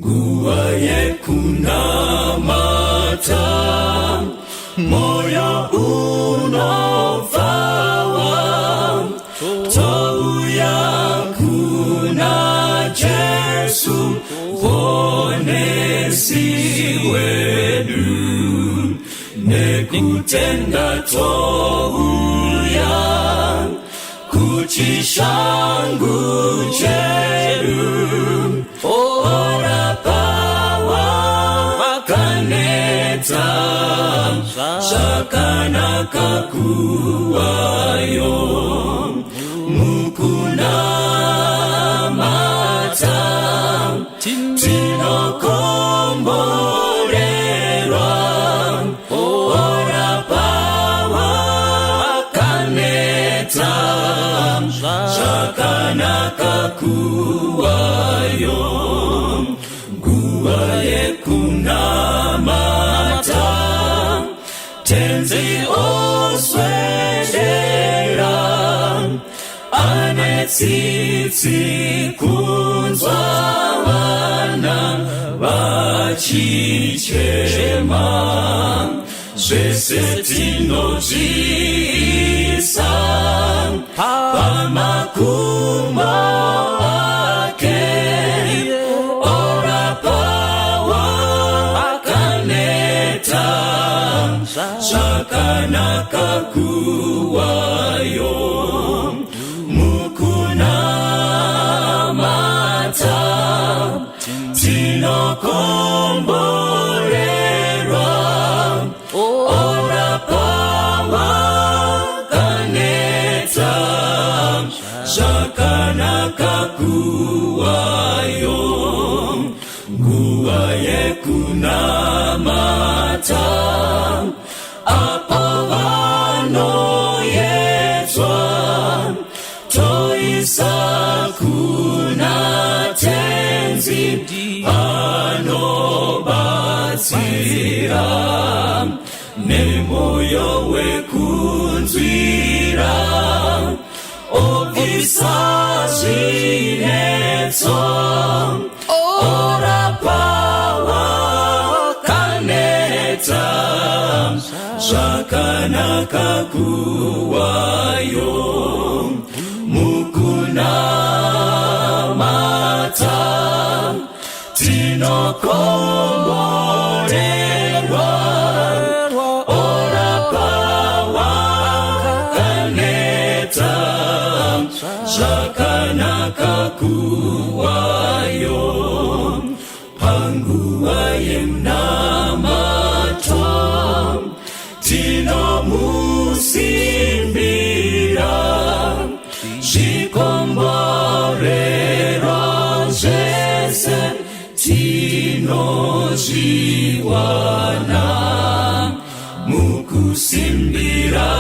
Nguva yekunamata, moyo unofara, touya kuna Jesu Muponesi wedu, nekutenda touya kuchishangu chedu, orapa wakaneta, zvakanaka kuvayo mukunamata, tinokomborerwa, orapa wakaneta, zvakanaka kuvayo. Nguva yekunamata, Tenzi oswedera, ane tsitsi kunzwa vana vachichema, zvese tinozviisa pamakumbo ake, orapa wakaneta, zvakanaka kuvayo mukunamata, tinokomborerwa, orapa wakaneta, zvakanaka kuvayo. Nguva yekunamata, apo vanoyedzwa, toisa kuna Tenzi, anobatsira nemoyo wekunzwira, obvisa zvinetso, orapa wakaneta, zvakanaka kuvayo mukunamata, tinokomborerwa, orapa wakaneta, zvakanaka kuvayo panguva yemunamato, tinomusimbira, zvikomborero zvese tinozviwana mukusimbira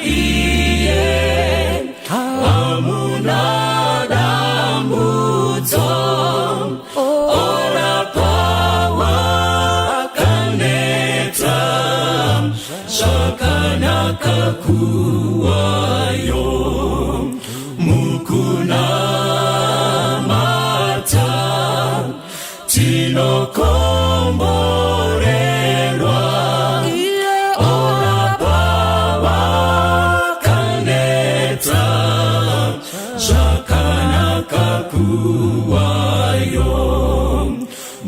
iye, hamuna dambudzo, orapa wakaneta, zvakanaka kuvayo mukunamata, tinokomborerwa, orapa wakaneta, zvakanaka kuvayo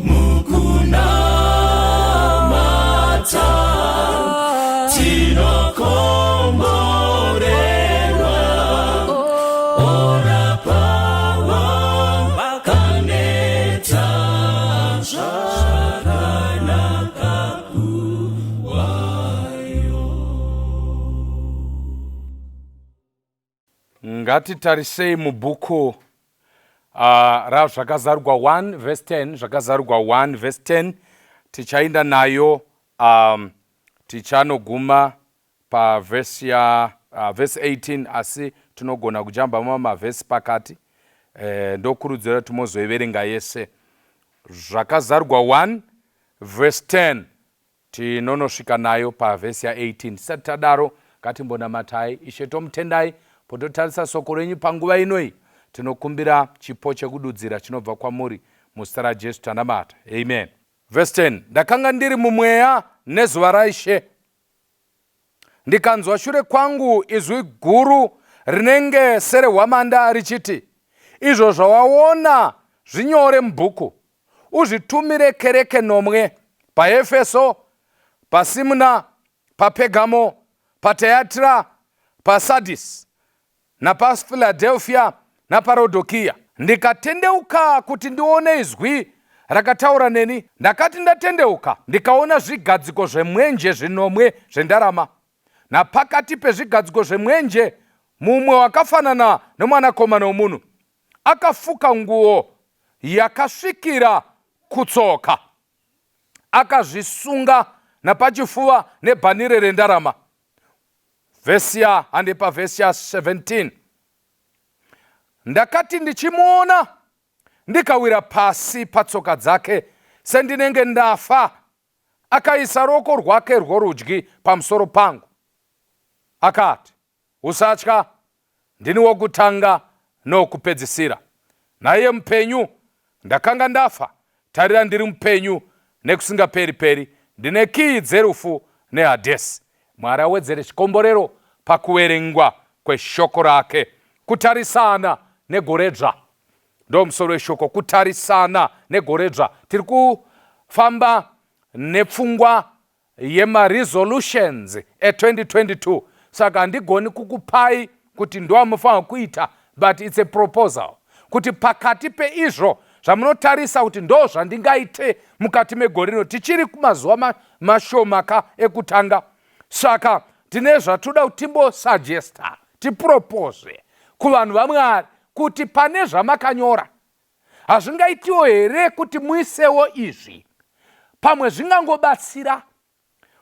mukunamata, tinokomborerwa, orapa wakaneta, zvakanaka kuvayo. Ngatitarisei mubhuku raZvakazarurwa 1 verse 10, Zvakazarurwa 1 verse 10. Tichaenda nayo tichanoguma pavhesi ya vhesi 18, asi tinogona kujamba mamwe mavhesi pakati. Ndokurudzira kuti mozoiverenga yese, Zvakazarurwa 1 verse 10, tinonosvika nayo pavhesi ya18. Tisati tadaro, ngatimbonamatai. Ishe, tomutendai pototarisa soko renyu panguva inoi. Tinokumbira chipo chekududzira chinobva kwamuri. Muzita raJesu tanamata. Amen. Verse 10, Ndakanga ndiri mumweya nezuva raIshe, ndikanzwa shure kwangu izwi guru rinenge serehwamanda richiti, Izvo zvawaona zvinyore mubhuku, uzvitumire kereke nomwe, paEfeso, paSimna, paPergamo, paTiatira, paSardis, napaFiladelfia napaRodhokiya. Ndikatendeuka kuti ndione izwi rakataura neni. Ndakati ndatendeuka, ndikaona zvigadziko zvemwenje zvinomwe zvendarama, napakati pezvigadziko zvemwenje mumwe wakafanana nomwanakomana womunhu, akafuka nguo yakasvikira kutsoka, akazvisunga napachifuva nebhanire rendarama. Vhesi ya hande pavhesi ya 17. Ndakati ndichimuona, ndikawira pasi patsoka dzake sendinenge ndafa. Akaisa ruoko rwake rworudyi pamusoro pangu, akati, Usatya, ndini wokutanga nowokupedzisira, naiye mupenyu. Ndakanga ndafa, tarira ndiri mupenyu nekusingaperi-peri, ndine kiyi dzerufu neHadhesi. Mwari awedzere chikomborero pakuverengwa kweshoko rake. Kutarisana negoredzva ndomusoro weshoko, kutarisana negoredzva. Tiri kufamba nepfungwa yemaresolutions e2022, saka handigoni kukupai kuti ndoamufanira kuita, but it's a proposal kuti pakati peizvo zvamunotarisa kuti ndo zvandingaite mukati megore rino, tichiri kumazuva mashoma ka ekutanga, saka tine zvatoda kuti timbosuggesta, tipropose kuvanhu vaMwari kuti pane zvamakanyora, hazvingaitiwo here kuti muisewo izvi? Pamwe zvingangobatsira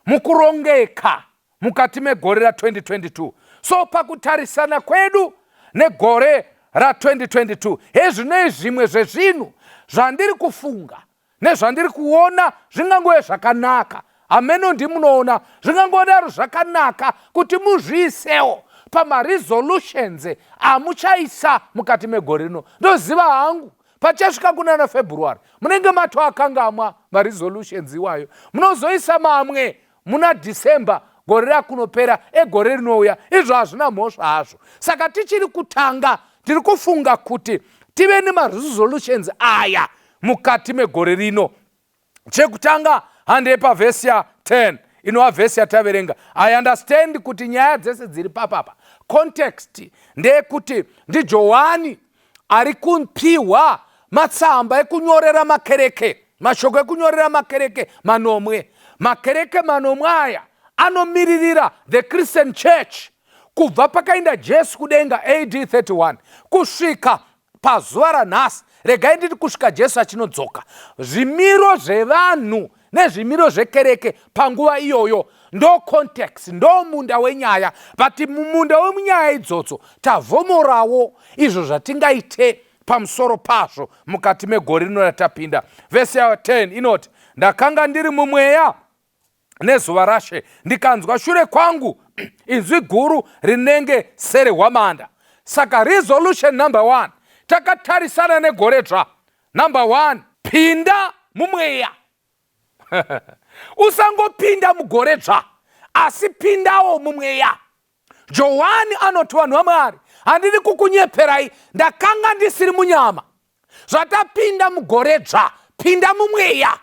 mukurongeka mukati megore ra2022. So pakutarisana kwedu negore ra2022, hezvinoi zvimwe zvezvinhu zvandiri kufunga nezvandiri kuona zvingangove zvakanaka. Hameno, ndimunoona zvingangodaro zvakanaka kuti muzviisewo pamaresolutions amuchaisa mukati megore rino. Ndoziva hangu pachasvika kunana February munenge matoakangamwa maresolutions iwayo, munozoisa mamwe muna December gore rakunopera egore rinouya. Izvo hazvina mhosva hazvo. Saka tichiri kutanga, tiri kufunga kuti tive nemaresolutions aya mukati megore rino. Chekutanga, handei pavhesi ya10, inova vhesi yataverenga. I understand kuti nyaya dzese dziri papapa, context ndeyekuti ndiJohani ari kupiwa matsamba ekunyorera makereke, mashoko ekunyorera makereke manomwe. Makereke manomwe aya anomiririra the Christian church kubva pakaenda Jesu kudenga AD 31 kusvika pazuva ranhasi, regai nditi kusvika Jesu achinodzoka. Zvimiro zvevanhu nezvimiro zvekereke panguva iyoyo ndo context, ndo munda wenyaya. But mumunda wemunyaya idzodzo tavhomorawo izvo zvatingaite pamusoro pazvo mukati megore rino ratapinda. Vhesi ya10 inoti, Ndakanga ndiri mumweya nezuva raShe, ndikanzwa shure kwangu inzwi guru rinenge serehwamanda. Saka resolution number one, takatarisana negoredzva, number one, pinda mumweya. Usangopinda mugoredzva, asi pindawo mumweya. Johani anoti, vanhu vaMwari, handidi kukunyeperai, ndakanga ndisiri munyama. Zvatapinda mugoredzva, pinda mumweya.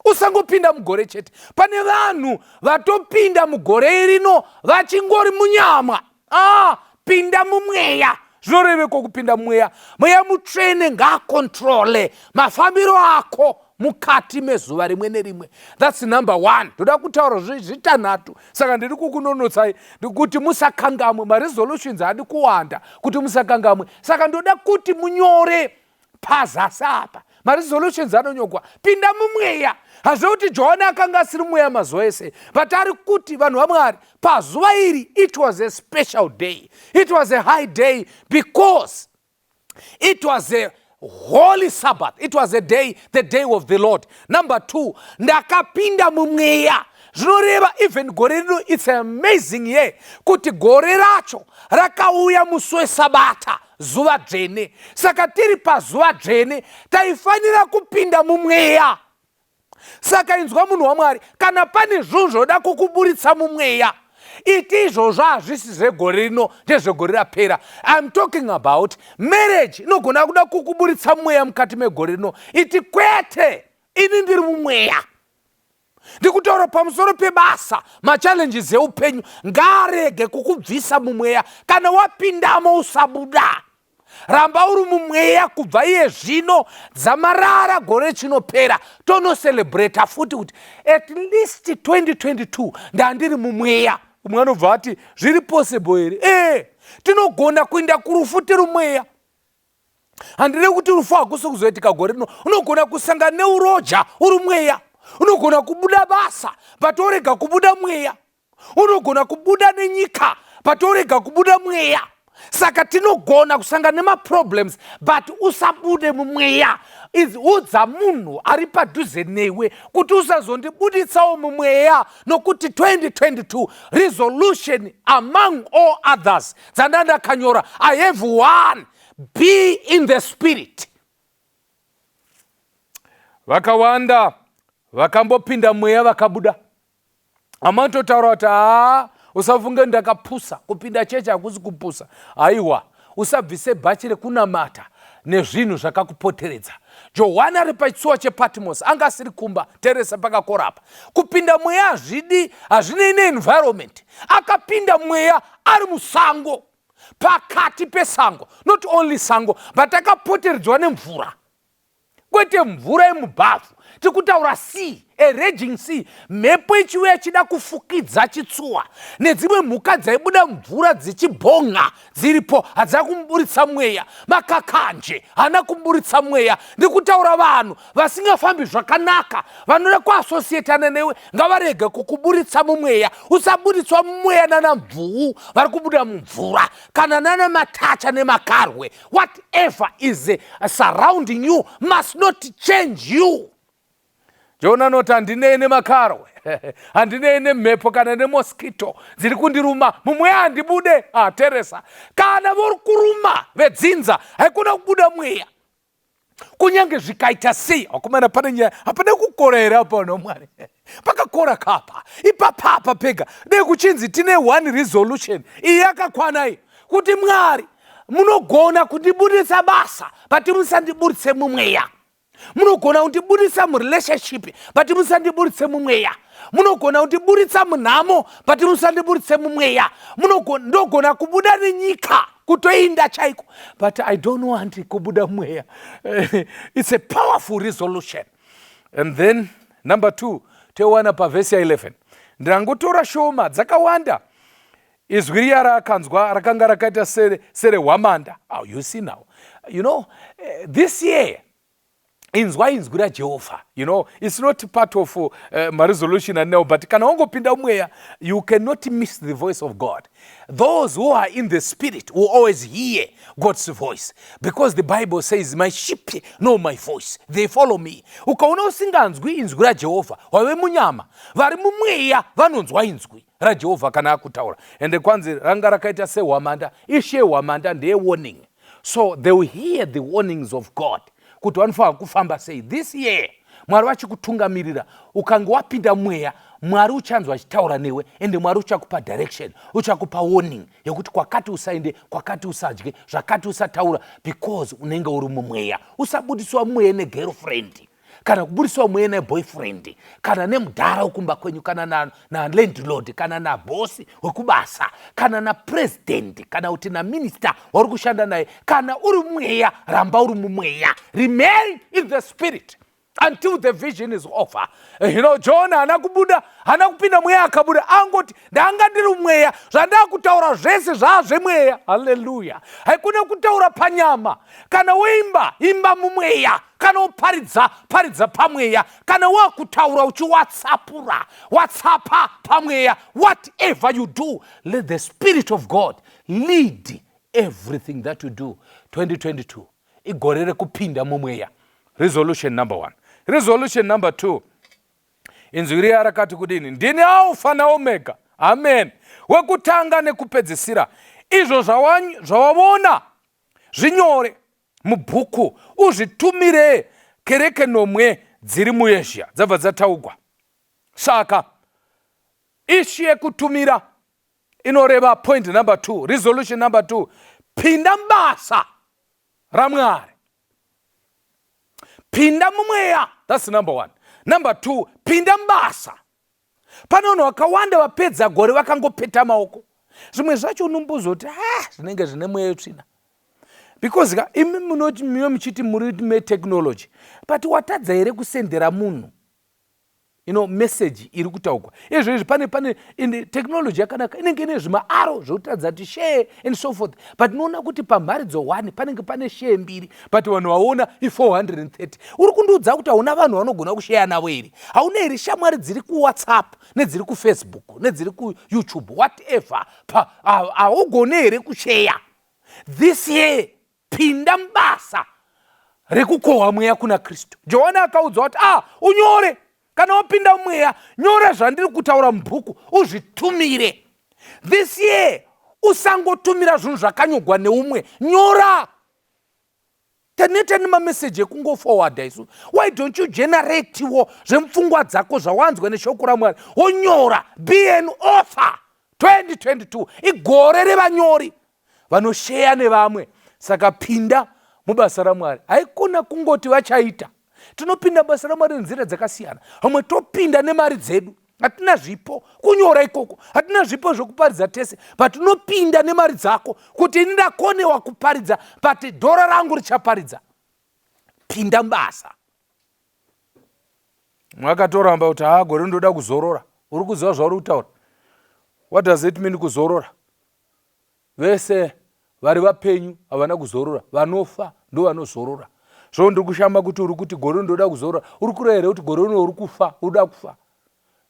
Usangopinda mugore chete. Pane vanhu vatopinda mugore rino vachingori munyama. Ah, pinda mumweya. Zvinoreveko kupinda mumweya? Mweya Mutsvene ngaakontrole mafambiro ako mukati mezuva rimwe nerimwe. That's number one. Ndoda kutaura zvitanhatu, saka ndiri kukunonotsai kuti musakangamwe. Maresolutions haadi kuwanda kuti musakangamwe, saka ndoda kuti munyore pazasi apa. Maresolutions anonyogwa. Pinda mumweya. Hazvo kuti Johani akanga asiri mweya mazuva ese, but ari kuti, vanhu vaMwari, pazuva iri it was a special day, it was a high day, because it was a Holy Sabbath. It was a day, the day of the Lord. Number two, ndakapinda mumweya. Zvinoreva even gore rino, it's an amazing year, kuti gore racho rakauya musi weSabata, zuva dzvene. Saka tiri pazuva dzvene, taifanira kupinda mumweya. Saka inzwa, munhu waMwari, kana pane zvinhu zvoda kukuburitsa mumweya, iti izvozvo hazvisi zvegore rino, ndezvegore rapera. I am talking about marriage inogona kuda kukuburitsa mumweya mukati megore rino. Iti kwete, ini ndiri mumweya. Ndikutaura pamusoro pebasa, machallenges eupenyu ngaarege kukubvisa mumweya. Kana wapindamo, usabuda, ramba uri mumweya kubva iye zvino dzamarara gore chinopera, tonocelebrata futi kuti at least 2022 ndandiri mumweya. Umwe anobva ati, "Zviri possible here?" Ee, tinogona kuenda kurufu tiri mweya. Handide kuti rufu hakusi kuzoitika gore rino. Unogona kusangana neuroja uri mweya. Unogona kubuda basa, but orega kubuda mweya. Unogona kubuda nenyika, but orega kubuda mweya. Saka tinogona kusangana nemaproblems, but usabude mumweya. Udza munhu ari padhuze newe kuti usazondibuditsawo mumweya, nokuti 2022 resolution, among all others dzanda ndakanyora, I have one: be in the spirit. Vakawanda vakambopinda mweya vakabuda. Amatotaura kuti, "Haa, usafunge ndakapusa. Kupinda chechi hakusi kupusa." Haiwa, usabvise bhachi rekunamata nezvinhu zvakakupoteredza. Johani ari pachitsuwa chePatmos, anga asiri kumba. Teresa pakakorapa. Kupinda mweya hazvidi, hazvinei neenvironment. Akapinda mweya ari musango, pakati pesango. Not only sango, but akapoteredzwa nemvura, kwete mvura yemubhavhu, tiri kutaura sea, a raging sea, mhepo ichiuya ichida kufukidza chitsuwa, nedzimwe mhuka dzaibuda mvura dzichibhonga dziripo, hadzina kumuburitsa mweya. Makakanje haana kumuburitsa mweya. Ndiri kutaura vanhu vasingafambi zvakanaka, vanoda kuassociatana newe, ngavarege kukuburitsa mumweya. Usaburitswa mumweya nana mvuu vari kubuda mumvura, kana nana matacha nemakarwe. Whatever is surrounding you must not change you. Jona anoti, "Handinei nemakarwe, handinei nemhepo kana nemosquito dziri kundiruma, mumweya handibude." Ah, teresa, kana vari kuruma vedzinza, haikona kubuda mweya, kunyange zvikaita sei. Vakomana, pane nyaya, hapana kukora here apa nomwari? Pakakora kapa ipapapa pega. Dei kuchinzi tine one resolution, iyi yakakwana iyi, kuti Mwari, munogona kundibudisa basa, but musandiburitse mumweya. Munogona kundibudisa murelationship, but musandiburitse mumweya. Munogona kundiburitsa munhamo, but musandiburitse mumweya. Ndogona kubuda nenyika, kutoinda chaiko, but I don't want kubuda mweya. It's a powerful resolution. And then number two, toiwana pavhesi ya11. Ndangotora shoma, dzakawanda. Izwi riya raakanzwa rakanga rakaita serehwamanda. Oh, you see now, this year, inzwa inzwi raJehovha. It's not part of maresolution andinawo, but kana wangopinda mweya, you cannot miss the voice of God. Those who are in the spirit will always hear God's voice, because the Bible says, "My sheep know my voice, they follow me." Ukaona usinganzwi inzwi raJehovha, wave munyama. Vari mumweya vanonzwa inzwi raJehovha kana akutaura. Ende kwanzi ranga rakaita sehwamanda. Ishe, hwamanda ndeye-warning, so they will hear the warnings of God kuti vanofanira kufamba sei this year. Mwari vachikutungamirira, ukange wapinda mweya, Mwari uchanzwa achitaura newe, ende Mwari uchakupa direction, uchakupa warning yekuti kwakati usaende, kwakati usadye, zvakati usataura, because unenge uri mumweya. Usabudiswa mumweya negirlfriend, kana kubudiswa mweya neboyfriend, kana nemudhara wekumba kwenyu, kana nalandlord, na kana nabhosi wekubasa, kana napresident, kana kuti naminista wauri kushanda naye. Kana uri mweya, ramba uri mumweya. Remain in the spirit until the vision is over. John haana kubuda, haana kupinda mweya akabuda. Angoti, "Ndanga ndiri mweya, zvandaa kutaura zvese zvaa zvemweya." Halleluya! Haikuna kutaura panyama. Kana woimba, imba mumweya. Kana uparidza, paridza pamweya. Kana wakutaura uchiwatsapura, watsapa pamweya. Whatever you do, let the spirit of God lead everything that you do. 2022 Igore rekupinda mumweya. Resolution number one. Resolution number two, inzwi riya rakati kudini? Ndini Alfa naOmega, amen, wekutanga nekupedzisira. Izvo zvawavona zvinyore mubhuku, uzvitumire kereke nomwe dziri muAsia dzabva dzataugwa. Saka issue yekutumira inoreva point number two, resolution number two: pinda mubasa raMwari, pinda mumweya. That's number one. Number two, pinda mubasa. Pane vanhu vakawanda vapedza gore vakangopeta maoko. Zvimwe zvacho unombozoti, "Ah, zvinenge zvine mweya yetsvina," because ka imi munoti miwe muchiti muri metechnology, but watadza here kusendera munhu message iri kutaugwa izvo izvi? Pane technology yakanaka inenge ine zvimaaro zvekutaridza kuti share and so forth, but unoona kuti pamharidzo 1 panenge pane share mbiri, but vanhu vaona i430. Uri kundiudza kuti hauna vanhu vanogona kusheya navo here? Hauna here shamwari dziri kuWhatsApp, nedziri kuFacebook, nedziri kuYouTube, whatever? Haugone here kusheya this year? Pinda mubasa rekukohwa mweya kuna Kristu. Johani akaudzwa kuti, "Ah, unyore. Kana wapinda mweya, nyora zvandiri kutaura mubhuku, uzvitumire." This year usangotumira zvinhu zvakanyogwa neumwe, nyora. Taneta nemameseji ekungoforwarda isu. Why don't you generatewo zvemupfungwa dzako zvawanzwa neshoko raMwari, wonyora? Be an author. 2022 igore revanyori vanosheya nevamwe. Saka pinda mubasa raMwari. Haikona kungoti vachaita. Tinopinda basa raMwari nenzira dzakasiyana. Vamwe topinda nemari dzedu, hatina zvipo kunyora ikoko, hatina zvipo zvekuparidza tese, but tinopinda nemari dzako kuti ini ndakonewa kuparidza, but dhora rangu richaparidza. Pinda mubasa. Mwakatoramba kuti, "Ha, gore ndoda kuzorora." Uri kuziva zvauri kutaura? What does it mean, kuzorora? Vese vari vapenyu havana kuzorora, vanofa ndo vanozorora. Zvo ndiri kushama kuti uri kuti gore ndoda kuzorora. Uri kureva here kuti gore rino uri kufa, uda kufa?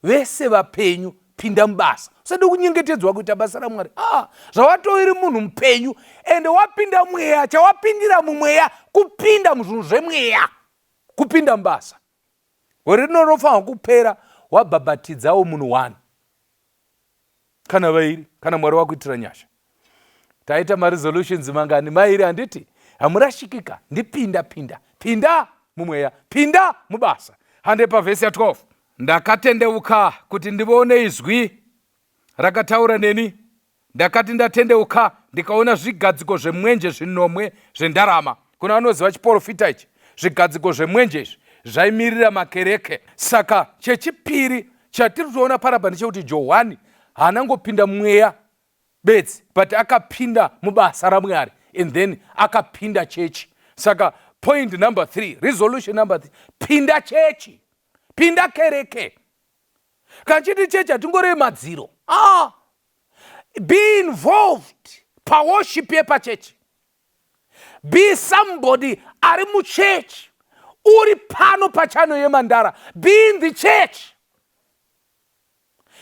Vese vapenyu, pinda mubasa. Usadi kunyengetedzwa kuita basa raMwari. Ah, zvawatoiri munhu mupenyu ende wapinda mweya, chawapindira mumweya kupinda muzvinhu zvemweya, kupinda mubasa. Gore rino rinofanirwa kupera wabhabhatidzawo munhu one kana vairi, kana Mwari wakuitira nyasha. Taita maresolutions mangani? Mairi, handiti? Hamurashikika. Ndipinda, pinda, pinda mumweya, pinda mubasa. Hande pavhesi ya12. Ndakatendeuka kuti ndione izwi rakataura neni. Ndakati ndatendeuka, ndikaona zvigadziko zvemwenje zvinomwe zvendarama. Kuna vanoziva chiprofita ichi, zvigadziko zvemwenje izvi zvaimirira makereke. Saka chechipiri chatiri kutoona parapa ndechekuti Johani haana ngopinda mumweya bedzi, but akapinda mubasa raMwari and then akapinda chechi. Saka point number three, resolution number three: pinda chechi, pinda kereke. Kana chiti chechi, hatingorei madziro. Ah, be involved paworship yepachechi. Be somebody ari muchechi. Uri pano pachannel yeMandara, be in the church.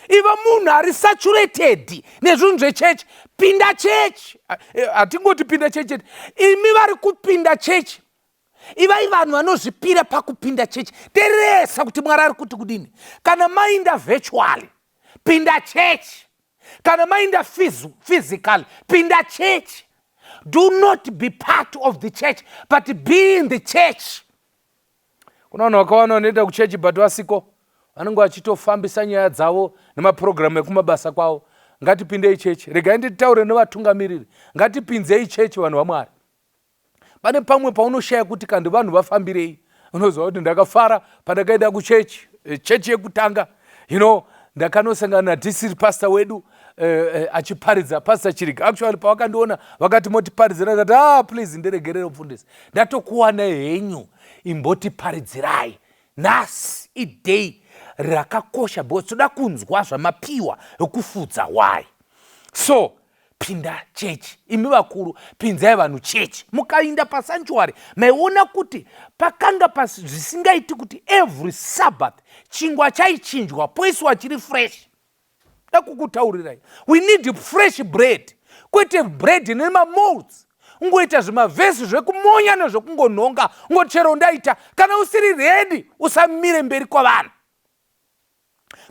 Iva munhu ari saturated nezvinhu zvechechi. Pinda chechi. Hatingoti pinda chechi chete. Imi vari kupinda chechi, ivai vanhu vanozvipira pakupinda chechi. Teresa kuti Mwari ari kuti kudini. Kana mainda virtually, pinda chechi. Kana mainda physically, pinda chechi. Do not be part of the church, but be in the church. Kuna vanhu vakawanda vanoenda kuchechi but vasiko, vanenge vachitofambisa nyaya dzavo nemapurogiramu ekumabasa kwavo. Ngatipindei chechi. Regai nditaure nevatungamiriri. Ngatipinzei chechi, vanhu vaMwari. Pane pamwe paunoshaya kuti kandi vanhu vafambirei. Unoziva kuti ndakafara pandakaenda kuchechi, chechi yekutanga, ndakanosangana nadistrict pastor wedu achiparidza, Pastor Chiriga. Actually, pavakandiona vakati, "Motiparidzira?" Ndakati, "Ah, please, ndiregerere mufundisi, ndatokuwanai henyu, imbotiparidzirai nhasi." Iday rakakosha because toda kunzwa zvamapiwa ekufudza. Why so? Pinda chechi. Imi vakuru, pinzai vanhu chechi. Mukainda pasanctuary, maiona kuti pakanga zvisingaiti kuti every Sabbath chingwa chaichinjwa, poiswa chiri fresh. Da kukutaurirai, we need fresh bread, kwete bread nemamolds. Ungoita zvimavhesi zvekumonya nezvekungonhonga, ungoti chero ndaita. Kana usiri ready, usamire mberi kwavanhu.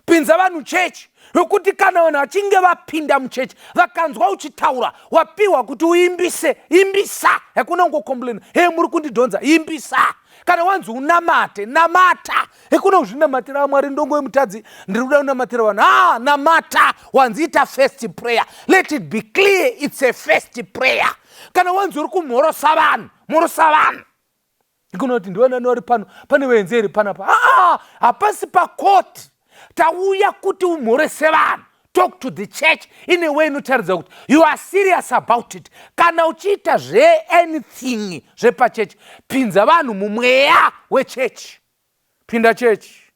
Pinza vanhu chechi, yokuti kana vanhu vachinge vapinda muchechi vakanzwa uchitaura, wapiwa kuti uimbise, imbisa. Hakuna ungocomplaina, he muri kundidhonza, imbisa. Kana wanzi unamate, namata. Hakuna kuzvinamatira, Mwari ndongo yemutadzi, ndiri kuda kunamatira vanhu. Ah, namata. Wanzi ita first prayer, let it be clear it's a first prayer. Kana wanzi uri kumhorosa vanhu, mhorosa vanhu. Ikunoti ndivanani vari pano, pane vaenzi here panapa? Aa, hapasi pakoti, tauya kuti umhorese vanhu. Talk to the church in a way inotaridza kuti you are serious about it. Kana uchiita zveanything zvepachechi, pinza vanhu mumweya wechechi. Pinda chechi.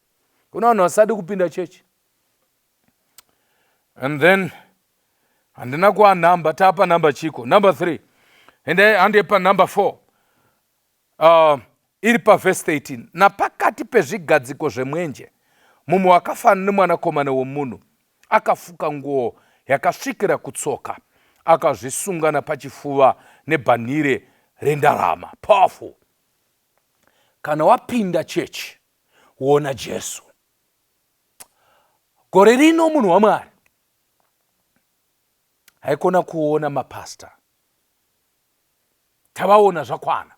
Kuna vanhu vasadi kupinda chechi. And then handina kuva nhamba, taapa nhamba chiko, number 3, ende handiye panumber 4, iri pavhesi 13. Napakati pezvigadziko zvemwenje mumwe wakafanana nemwanakomana womunhu, akafuka nguo yakasvikira kutsoka, akazvisunga napachifuva nebhanhire rendarama. Powerful. Kana wapinda chechi, uona Jesu. Gore rino, munhu waMwari, haikona kuona mapasta, tavaona zvakwana.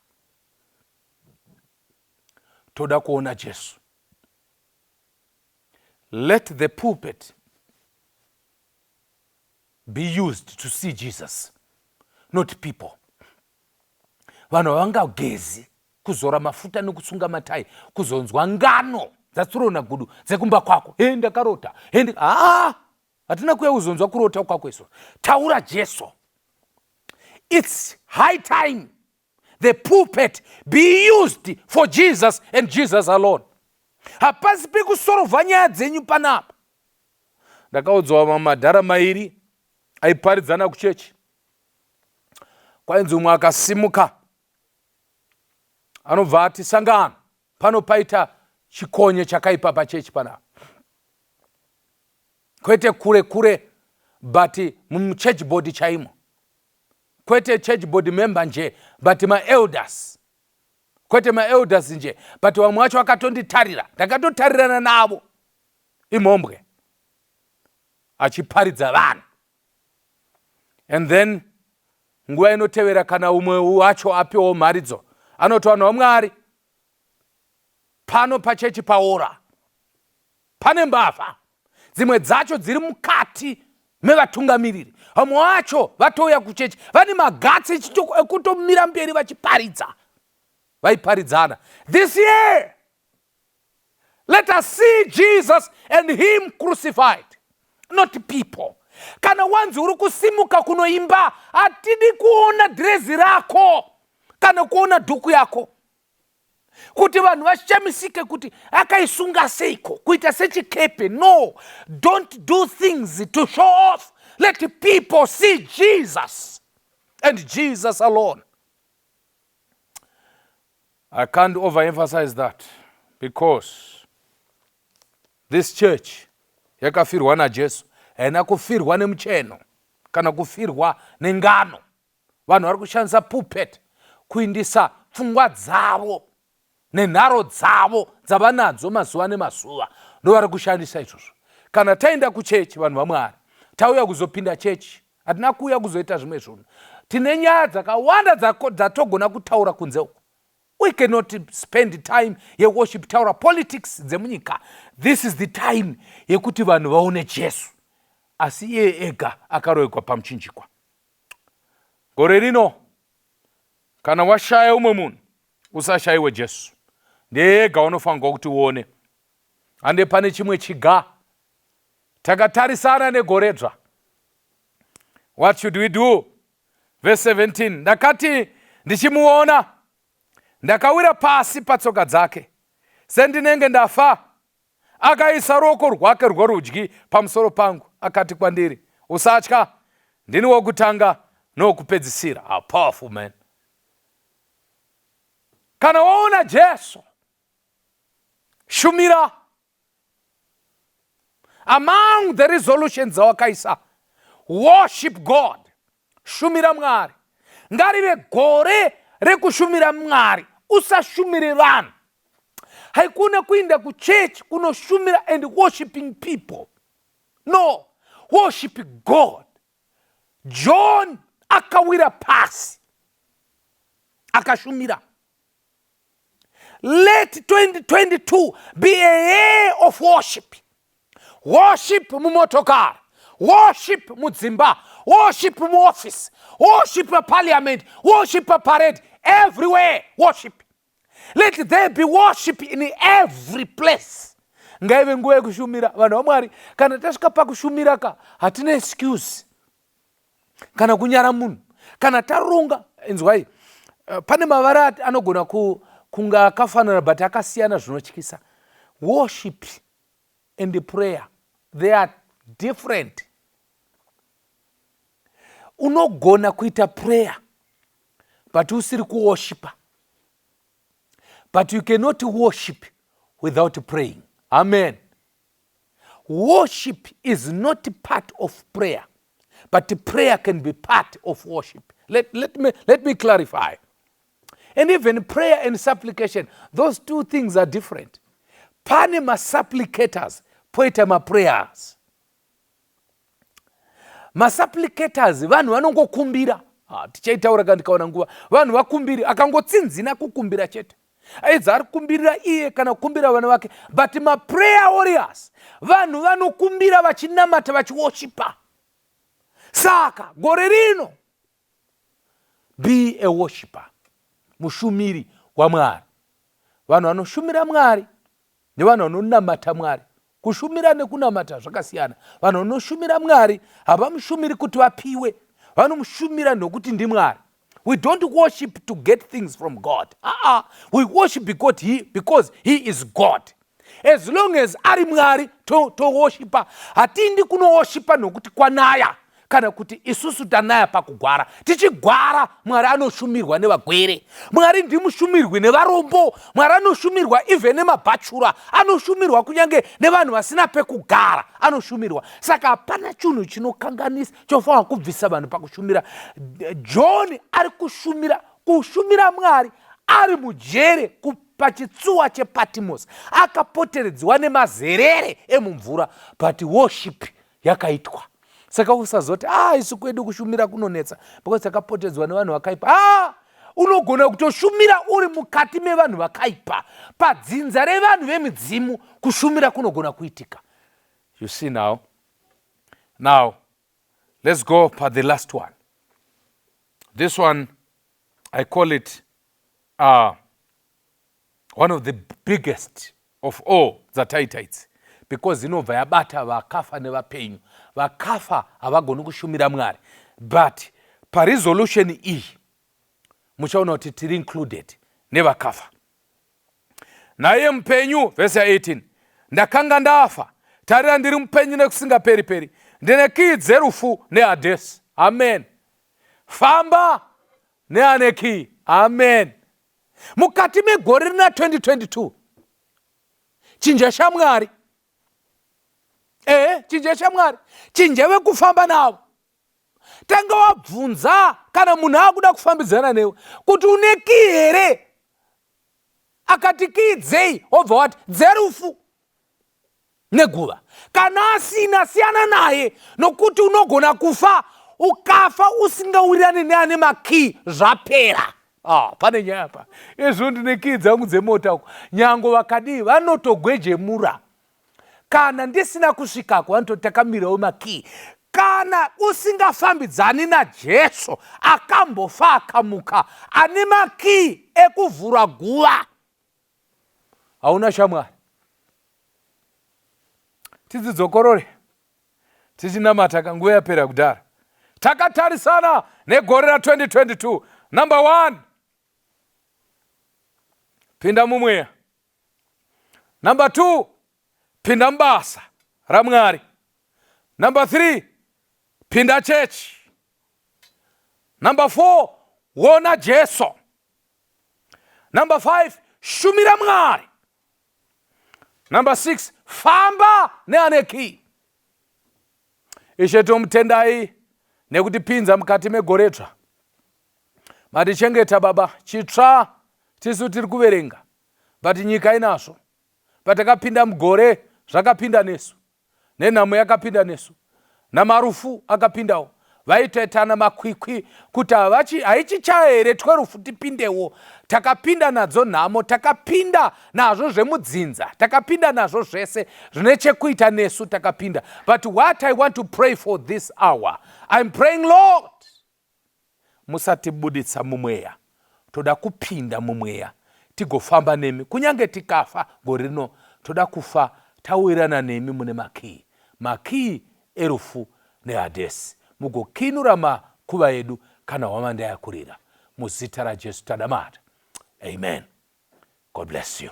Toda kuona Jesu. Let the pulpit be used to see Jesus, not people. Vanhu havangagezi, kuzora mafuta nekusunga matai kuzonzwa ngano dzaTsurona gudu dzekumba kwako. He, ndakarota, he, haa, hatina kuya kuzonzwa kurota kwako isu. Taura Jesu. It's high time the pulpit be used for Jesus and Jesus alone. Hapasi pekusorovha nyaya dzenyu panapa. Ndakaudzwa mamadhara mairi aiparidzana kuchechi. Kwainzi umwe akasimuka anobva ati, "Sangano, pano paita chikonye chakaipa pachechi panapa." Kwete kure kure, but muchurch board chaimo. Kwete church board member nje, but maelders. Kwete maelders nje, but vamwe vacho vakatonditarira, ndakatotarirana navo, imhombwe, achiparidza vanhu. And then nguva inotevera, kana umwe wacho apiwawo mharidzo, anoti, "Vanhu vaMwari, pano pachechi paora, pane mbavha, dzimwe dzacho dziri mukati mevatungamiriri. Vamwe vacho vatouya kuchechi vane magatsi ekutomira mberi vachiparidza." Vaiparidzana. This year, let us see Jesus and him crucified, not people. Kana wanzi uri kusimuka kunoimba, hatidi kuona dhirezi rako kana kuona dhuku yako kuti vanhu vashamisike kuti akaisunga seiko kuita sechikepe. No, don't do things to show off. Let people see Jesus and Jesus alone. I can't overemphasize that because this church yakafirwa naJesu, haina kufirwa nemucheno kana kufirwa nengano. Vanhu vari kushandisa pulpit kuindisa pfungwa dzavo nenharo dzavo dzavanadzo mazuva nemazuva, ndo vari kushandisa izvozvo. Kana taenda kuchechi, vanhu vaMwari, tauya kuzopinda chechi, hatina kuuya kuzoita zvimwe zvinhu. Tine nyaya dzakawanda dzatogona kutaura kunze uko. We cannot spend time yeworship taura politics dzemunyika. This is the time yekuti vanhu vaone Jesu, asi iye ega akarohegwa pamuchinjikwa. Gore rino, kana washaya umwe munhu, usashayiwe Jesu. Ndiye ega unofanirwa kuti uone. Ande pane chimwe chiga takatarisana negoredzva. What should we do? Verse 17: Ndakati ndichimuona, ndakawira pasi patsoka dzake sendinenge ndafa. Akaisa ruoko rwake rworudyi pamusoro pangu, akati kwandiri, "Usatya, ndini wokutanga nowokupedzisira." A powerful man. Kana waona Jesu, shumira. Among the resolutions dzawakaisa, worship God, shumira Mwari. Ngarive gore rekushumira Mwari, usashumire vanhu. Haikuna kuinda kuchechi kunoshumira and worshiping people. No, worship God. John akawira pasi akashumira. Let 2022 be a year of worship. Worship mumotokari, worship mudzimba, worship muoffice, worship parliament, worship parade, everywhere worship. Let there be worship in every place. Ngaive nguva yekushumira vanhu vaMwari. Kana tasvika pakushumira ka, hatina excuse kana kunyara munhu. Kana taronga, inzwai, pane mavara anogona kunge akafanana but akasiyana zvinotyisa. Worship and prayer, they are different. Unogona kuita prayer but usiri kuworshipa, but you cannot worship without praying. Amen. Worship is not part of prayer, but prayer can be part of worship. Let me clarify. And even prayer and supplication, those two things are different. Pane masupplicators, poita maprayers. Masupplicators vanhu vanongokumbira. Tichaitaura kana ndikaona nguva. Vanhu vakumbiri, akangotsinzina kukumbira chete, aidza ari kukumbirira iye kana kukumbira vana vake. But maprayer warriors vanhu vanokumbira vachinamata, vachiworshipa. Saka gore rino, be a worshipper, mushumiri waMwari. Vanhu vanoshumira Mwari nevanhu vanonamata Mwari. Kushumira nekunamata zvakasiyana. Vanhu vanoshumira Mwari havamushumiri kuti vapiwe, vanomushumira nokuti ndiMwari. We don't worship to get things from God. We worship because he is God. As long as ari Mwari, toworshipa. Hatindi kunoworshipa nokuti kwanaya kana kuti isusu tanaya pakugwara. Tichigwara, Mwari anoshumirwa nevagwere. Mwari ndimushumirwi nevarombo. Mwari anoshumirwa even nemabhachura, anoshumirwa kunyange nevanhu vasina pekugara, anoshumirwa. Saka hapana chinhu chinokanganisa chofanira kubvisa vanhu pakushumira. John ari kushumira, kushumira Mwari ari mujere pachitsuwa chePatmos, akapoteredzwa nemazerere emumvura, but worship yakaitwa. Saka usazoti, "Ah, isu kwedu kushumira kunonetsa because takapotedzwa nevanhu vakaipa." Ah, unogona kutoshumira uri mukati mevanhu vakaipa, padzinza revanhu vemidzimu. Kushumira kunogona kuitika. You see now? Now let's go pa the last one. This one I call it one of the biggest of all dzataita idzi, because inobva yabata vakafa nevapenyu. Vakafa havagoni kushumira Mwari, but paresolution iyi muchaona kuti tiri included nevakafa. Naiye mupenyu, vhesi ya18: "Ndakanga ndafa, tarira ndiri mupenyu nekusingaperi peri, ndine kii dzerufu nehadhesi." Amen. Famba neane kii. Amen. Mukati megore rina 2022, chinja shamwari. Ehe, chinja shamwari, chinja vekufamba navo. Tanga wabvunza kana munhu akuda kufambidzana newe kuti une kii here. Akati, "Kii dzei?" Wobva wati, "Dzerufu neguva." Kana asina, siyana naye, nokuti unogona kufa. Ukafa usingawirirani neane makii, zvapera. Ah, pane nyaya pa izvo. Ndine kii dzangu dzemota uko, nyango vakadii vanotogwejemura. Kana ndisina kusvikako, vanototi takamirawo makii. Kana usingafambidzani naJesu akambofa akamuka, ane makii ekuvhura guva, hauna shamwari. Tidzidzokorore tichinamata. Kanguva yapera kudhara. Takatarisana negore ra2022, number one, pinda mumweya. Number two, pinda mubasa raMwari. Number three, pinda chechi. Number four, wona Jesu. Number five, shumira Mwari. Number six, famba neane kii. Ishe, tomutendai nekutipinza mukati megoredzva. Matichengeta baba, chitsva tisu tiri kuverenga, but nyika inazvo. Patakapinda mugore zvakapinda nesu, nenhamo yakapinda nesu, namarufu akapindawo. Vaitoitana makwikwi kuti haichichaya here twerufu tipindewo. Takapinda nadzo nhamo, takapinda nazvo zvemudzinza, takapinda nazvo zvese zvine chekuita nesu takapinda. But what I want to pray for this hour, I'm praying, Lord, musatibuditsa mumweya. Toda kupinda mumweya tigofamba nemi kunyange tikafa gore rino. Toda kufa tawirana nemi mune makii, makii erufu nehadhesi, mugokinura makuva edu kana hwamanda yakurira. Muzita raJesu tadamata, amen. God bless you.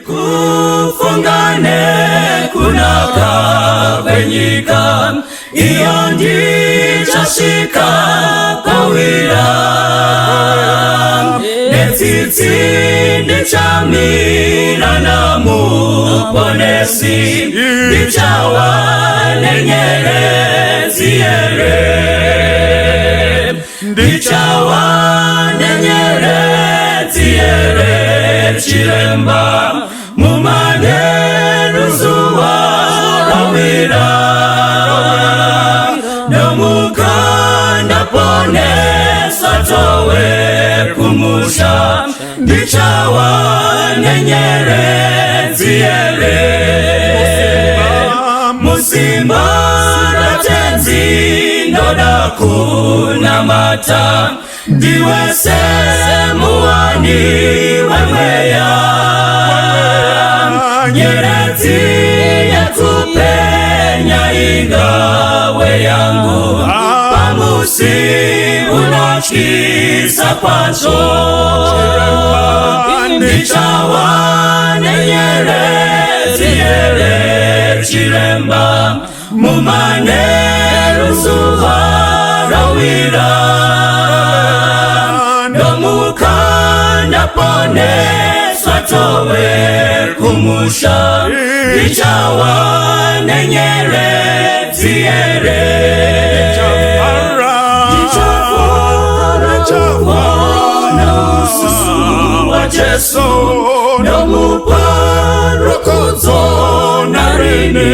Kufunga nekunaka kwenyika iyo ndichasvika pawira, netsitsi ndichamira naMuponesi, ndichawa nenyeredzi here, ndichawa nenyeredzi here, chiremba, mumanheru zuva rawira, ndomuka ndaponeswa towe kumusha, ndichawa nenyeredzi here, musimba raTenzi ndoda kunamata, ndiwe semuwani wemweya, nyeredzi yekupenya ingawe yangu pamusi unotyisa kwazvo, ndichawa nenyeredzi here, chiremba, mumanheru zuva rawira, ndomuka ndaponeswa towe kumusha, ndichawa nenyeredzi here, ndichafara kuona uso waJesu, ndomupa rukudzo narini,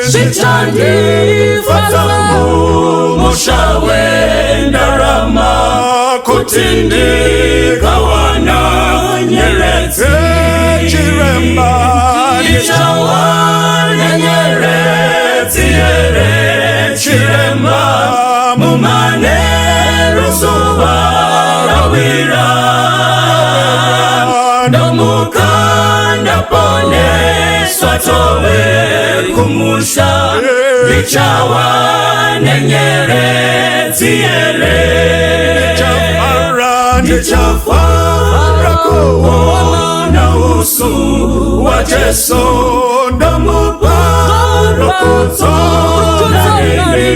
zvichandifadza mumusha wendarama kuti ndikawana nyeredzi, chiremba, ndichawana nyeredzi here, chiremba, mumanheru zuva rawira, ndomuka ndaponeswa towe kumusha, ndichawa nenyeredzi here, ndichafara kuona uso waJesu, ndomupa rukudzo narini,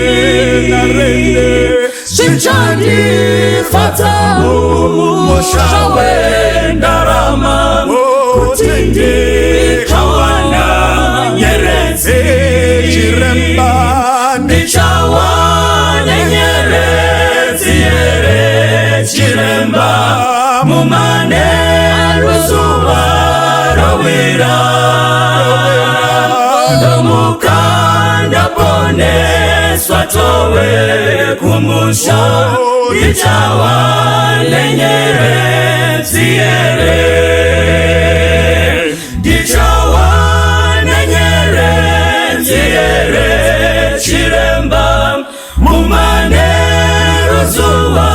zvichandifadza mumusha wendarama kuti ndikawana nyeredzi, chiremba, ndichawana nyeredzi here, chiremba, mumanheru zuva rawira, ndomuka ndaponeswa towe kumusha, ndichawa nenyeredzi here, ndichawa nenyeredzi here, chiremba, mumanheru zuva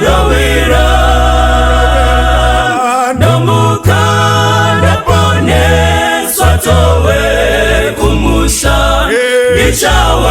rawira, ndomuka ndaponeswa towe kumusha, ndichawa